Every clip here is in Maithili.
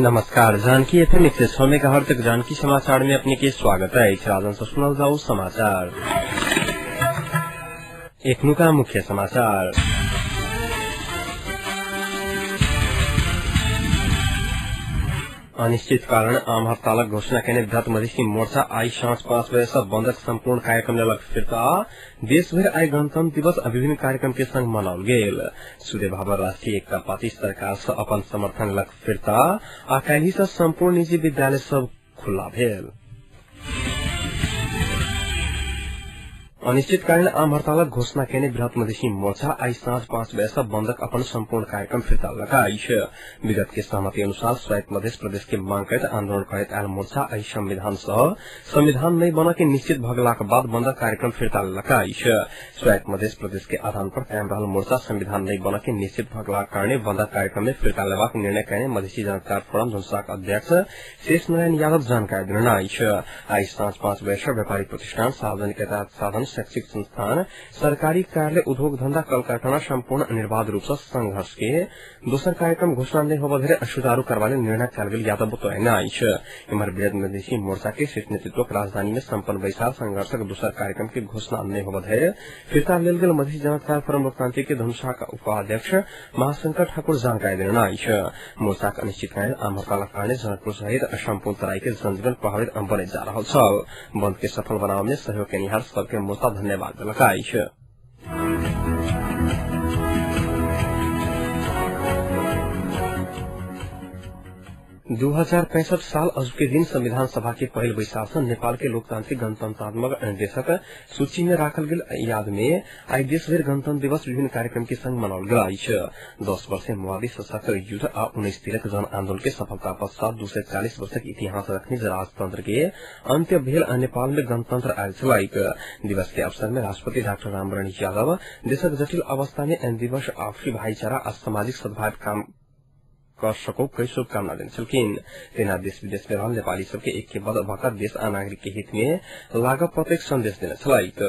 नमस्कार, जानकी एफएम 106 मेगाहर्ट्ज जानकी समाचार में अपने के स्वागत है। राजन से सुनल जाऊ समाचार। एखनुका मुख्य समाचार। अनिश्चित कारण आम हड़तालक घोषणा केने वृहत मधेसी मोर्चा आई साँझ 5 बजे से बंदक संपूर्ण कार्यक्रम लेलक फिर्ता। देशभरि आई गणतंत्र दिवस आ विभिन्न कार्यक्रम के संग मनाओल गेल। सूर्य भाबर राष्ट्रीय एकता पार्टी सरकार से अपन समर्थन लेलक फिर्ता आ काल्हि से संपूर्ण निजी विद्यालय सब खुल्ला भेल। अनिश्चितकालीन आम हड़तालक घोषणा केने वृहत मधेसी मोर्चा आई साँझ 5 बजे से बंदक अपन संपूर्ण कार्यक्रम फिर्ता लेलक अछि। विगत के सहमति अनुसार स्वायत्त मधेस प्रदेश के मांग करैत आंदोलन करैत आयल मोर्चा आई संविधान सह संविधान नहि बनऽ के निश्चित भगलाक बाद बंदक कार्यक्रम फिर्ता लेलक अछि। स्वायत्त मधेस प्रदेश के आधार पर कायम रहल मोर्चा संविधान नहि बनऽ के निश्चित भगलाक कारणे बंदक कार्यक्रम में फिर्ता लेबाक निर्णय कयने मधेसी जनता फोरम धनुषाक अध्यक्ष शेष नारायण यादव जानकारी देलनि अछि। आई साँझ 5 बजे से व्यापारिक प्रतिष्ठान, सार्वजनिक यातायात साधन, शैक्षिक संस्थान, सरकारी कार्यालय, उद्योग धंधा, कल कारखाना संपूर्ण निर्बाध रूप से संघर्ष के दोसर कार्यक्रम घोषणा नहि होबय धरि सुचारू करबा लेल निर्णय कयल गेल यादव बतौलनि अछि। एम्हर वृहत मधेसी मोर्चा के शीर्ष नेतृत्वक राजधानी में सम्पन्न बैसार संघर्षक दोसर कार्यक्रम के घोषणा नहि होबय धरि फिर्ता लेल गेल मधेसी जनता फोरम लोकतांत्रिक के धनुषाक उपाध्यक्ष महाशंकर ठाकुर जानकारी देलनि अछि। मोर्चाक अनिश्चितकालीन आम हड़तालक कारणे जनकपुर सहित सम्पूर्ण तराई के जनजीवन प्रभावित बनैत जा रहल छल। बंद के सफल बनाबय में सहयोग केनिहार सबके मोर्चा धन्यवाद देलक अछि। दू 2065 साल अजुके दिन संविधान सभा के पहिल बैसार से नेपाल के लोकतांत्रिक गणतंत्रात्मक देशक सूची में राखल गेल याद में आई देशभरि गणतंत्र दिवस विभिन्न कार्यक्रम के संग मनाओल गेल अछि। 10 वर्ष माओवादी सशस्त्र युद्ध आ 19 तिरक जन आंदोलन के सफलता पश्चात 240 वर्षक इतिहास रखने राजतंत्र के अंत्य भेल आ नेपाल में गणतंत्र आयल छलैक। दिवस के अवसर में राष्ट्रपति डाक्टर रामवरण यादव देशक जटिल अवस्था में दिवस आपसी भाईचारा आ सामाजिक सद्भाव काम कर सको कई शुभकामना देने छलखिन। तेना देश विदेश में रहल नेपाली सबके ऐक्यबद्ध भऽ देश आ नागरिक के हित में लागऽ प्रत्येक संदेश देने छलैक।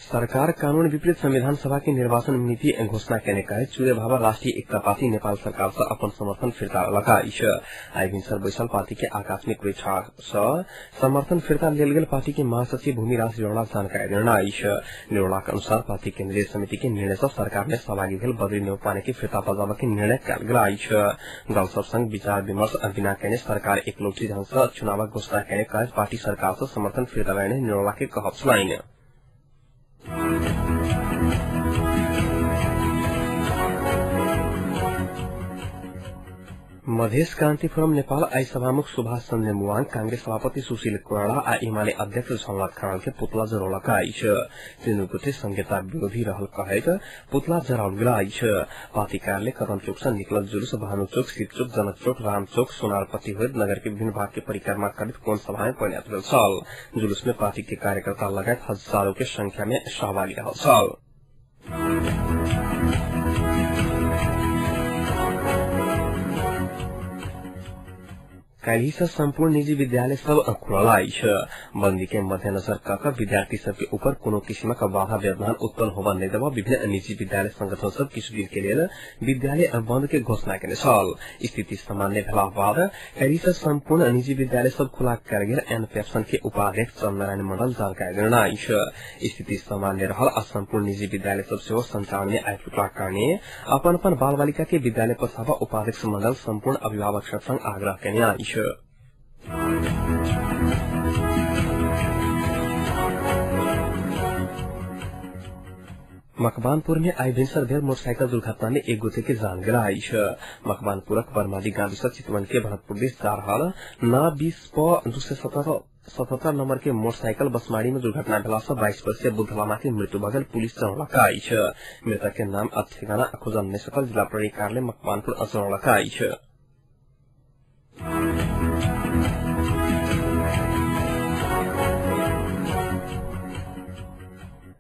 सरकार कानून विपरीत संविधान सभा के निर्वाचन मिति घोषणा केने कहैत सूर्य भावा राष्ट्रीय एकता पार्टी नेपाल सरकार से अपन समर्थन फिर्ता लेलक अछि। आई भिनसर बैसल पार्टी के आकस्मिक बैठक से समर्थन फिर्ता लेल गेल पार्टी के महासचिव भूमिराज निरौला जानकारी देलनि अछि। निरौला के अनुसार पार्टी केन्द्रीय समिति के निर्णय से सरकार में सहभागी भेल बद्री नेउपाने के फिर्ता बजाबऽ के निर्णय कयल गेल अछि। दल सब संग विचार विमर्श बिना केने सरकार एकलौटी ढंग से चुनावक घोषणा केने कहैत पार्टी सरकार से समर्थन फिर्ता लेने निरौला के कहब छलनि। मधेस क्रान्ति फोरम नेपाल आई सभामुख सुभाष चन्द्र नेमुवाङ, कांग्रेस सभापति सुशील कोइराला आ एमाले अध्यक्ष झलनाथ खनाल के पुतला जरौलक अछि। तीनू गोटे संहिता विरोधी रहल कहैत पुतला जराओल गेल अछि। पार्टी कार्यालय कदम चौक से निकलल जुलूस भानु चौक, शिवचौक, जनक चौक, रामचौक, सोनारपट्टी होइत नगर के विभिन्न भाग के परिक्रमा करैत कोण सभा में परिणत भेल छल। जुलूस में पार्टी के कार्यकर्ता लगायत हजारों के संख्या में सहभागी रहल छल। काल्हि से संपूर्ण निजी विद्यालय सब खुलल अछि। बंदी के मध्यनजर क के विद्यार्थी सबके ऊपर कोनो किसिमक बाधा व्यवधान उत्पन्न होबय नहि देबऽ विभिन्न निजी विद्यालय संगठन सब किछु दिन के लेल विद्यालय बंद के घोषणा केने छल। स्थिति सामान्य भेला बाद काल्हि से संपूर्ण निजी विद्यालय सब खुला कयल गेल एनपेप्सन के उपाध्यक्ष चन्द्रनारायण मंडल जानकारी देलनि अछि। स्थिति सामान्य रहल आ संपूर्ण निजी विद्यालय सब सेहो संचालन में आबि चुकलाक कारणे अपन अपन बाल बालिका के विद्यालय पठाबऽ उपाध्यक्ष मंडल संपूर्ण अभिभावक सब संग आग्रह केने अछि। मकवानपुर में आई भिनसर भेल मोटरसाइकिल दुर्घटना में एक गोटे के जान गेल अछि। मकवानपुरक बरमाली गाँव से चितवन के भरतपुर दिस जा रहल ना 20 प 277 नंबर के मोटरसाइकिल बसमारी में दुर्घटना भेला से 22 वर्षीय बुद्ध लामा के मृत्यु भऽ गेल पुलिस जनौलक अछि। मृतक के नाम आ ठेगाना खोजल नहि सकल जिला प्रहरी कार्यालय मकवानपुर जनौलक अछि।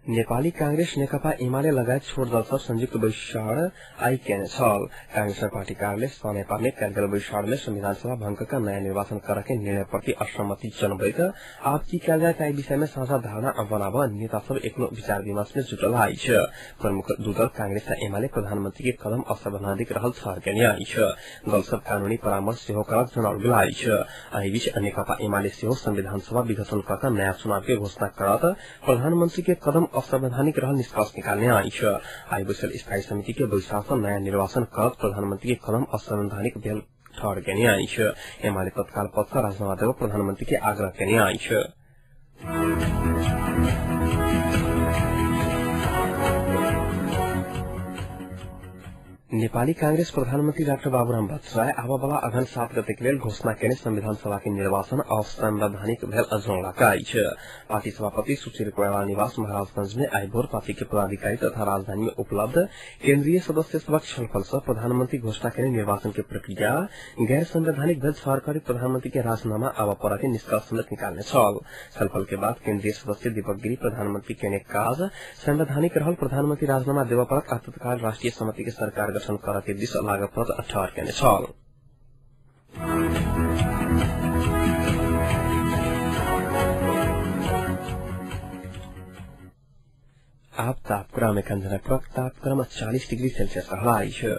नेपाली कांग्रेस, नेकपा एमाले लगायत छोट दल सब संयुक्त बैसार आई केने छल। कांग्रेस पार्टी कार्यालय सनेपा में कयल गेल बैसार में संविधान सभा भंग क नयाँ निर्वाचन कर के निर्णय प्रति असहमति जनबैत आब की कयल जाय ताहि विषय में साझा धारणा बनाब नेता सब एखनो विचार विमर्श में जुटल अछि। प्रमुख दू दल कांग्रेस आ एमाले प्रधानमंत्री के कदम असंवैधानिक रहल ठहर केने अछि। दल सब कानूनी परामर्श सेहो करत जनाओल गेल अछि। एहि बीच नेकपा एमाले सेहो संविधान सभा विघटन क के नयाँ चुनाव के घोषणा करत प्रधानमंत्री के कदम असंवैधानिक रहल निष्कर्ष निकाल्ने अछि। आई बैसल स्थायी समिति के बैसार सँ नयाँ निर्वाचन करत प्रधानमंत्री के कदम असंवैधानिक भेल ठहर केने अछि। एमाले तत्काल पद सँ राजीनामा देब प्रधानमंत्री के आग्रह केने अछि। नेपाली कांग्रेस प्रधानमन्त्री डाक्टर बाबुराम भट्टराई आबऽवला अघन 7 गते के लेल घोषणा केने संविधान सभा के निर्वाचन असंवैधानिक भेल जनौलक अछि। पार्टी सभापति सुशील कोइराला निवास महाराजगंज में आई भोर पार्टी के पदाधिकारी तथा राजधानी में उपलब्ध केन्द्रीय सदस्य सभक छलफल सँ प्रधानमन्त्री घोषणा केने निर्वाचन के प्रक्रिया गैर संवैधानिक भेल ठहर करी प्रधानमन्त्री के राजीनामा आबऽ पर के निष्कर्ष समेत निकाल्ने छल। छलफल के बाद केन्द्रीय सदस्य दीपक गिरी प्रधानमन्त्री केने काज संवैधानिक रहल प्रधानमन्त्री राजीनामा देबऽ परत आ तत्काल राष्ट्रिय समिति के सरकार गठन कर के दिस लागत परत ठहर केने छल। आप तापक्रम एखन जनकपुरक तापक्रम 40 डिग्री सेल्सियस रहल अछि।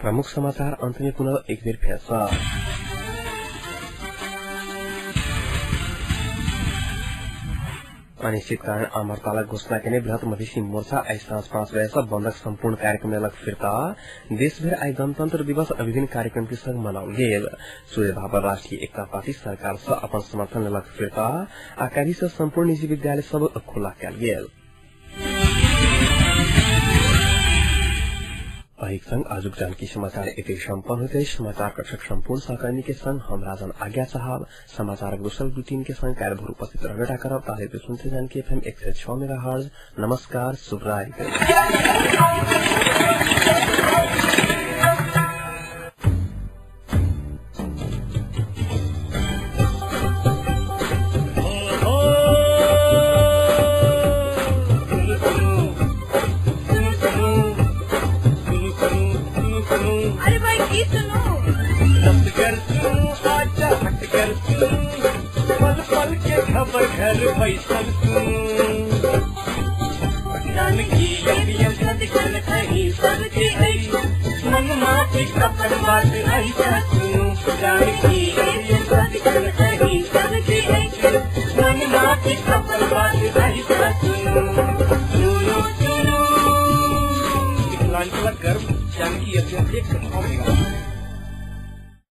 प्रमुख समाचार अंत में पुनः एक बेर फेर सँ। अनिश्चित कारण आमहड़तालक घोषणा केने बृहत मधेसी मोर्चा आई साँझ 5 बजे सँ बंदक सम्पूर्ण कार्यक्रम लेलक फिर्ता। देशभरि आई गणतंत्र दिवस विभिन्न कार्यक्रम के संग मनाओल गेल। सूर्य भाबर राष्ट्रीय एकता पार्टी सरकार सँ अपन समर्थन लेलक फिर्ता आ काल्हि सँ सम्पूर्ण निजी विद्यालय सब खुला कयल गेल। एहिक संग आजुक जानकी समाचार एतै सम्पन्न होइत अछि। समाचार कक्षक सम्पूर्ण सहकर्मी के संग हम राजन आज्ञा चाहब। समाचारक दोसर बुलेटिन के संग काल्हि भोर उपस्थित रहबे करब। ताले सुनते जानकी एफएम 106 मेगाहर्ज। नमस्कार, शुभ रात्रि।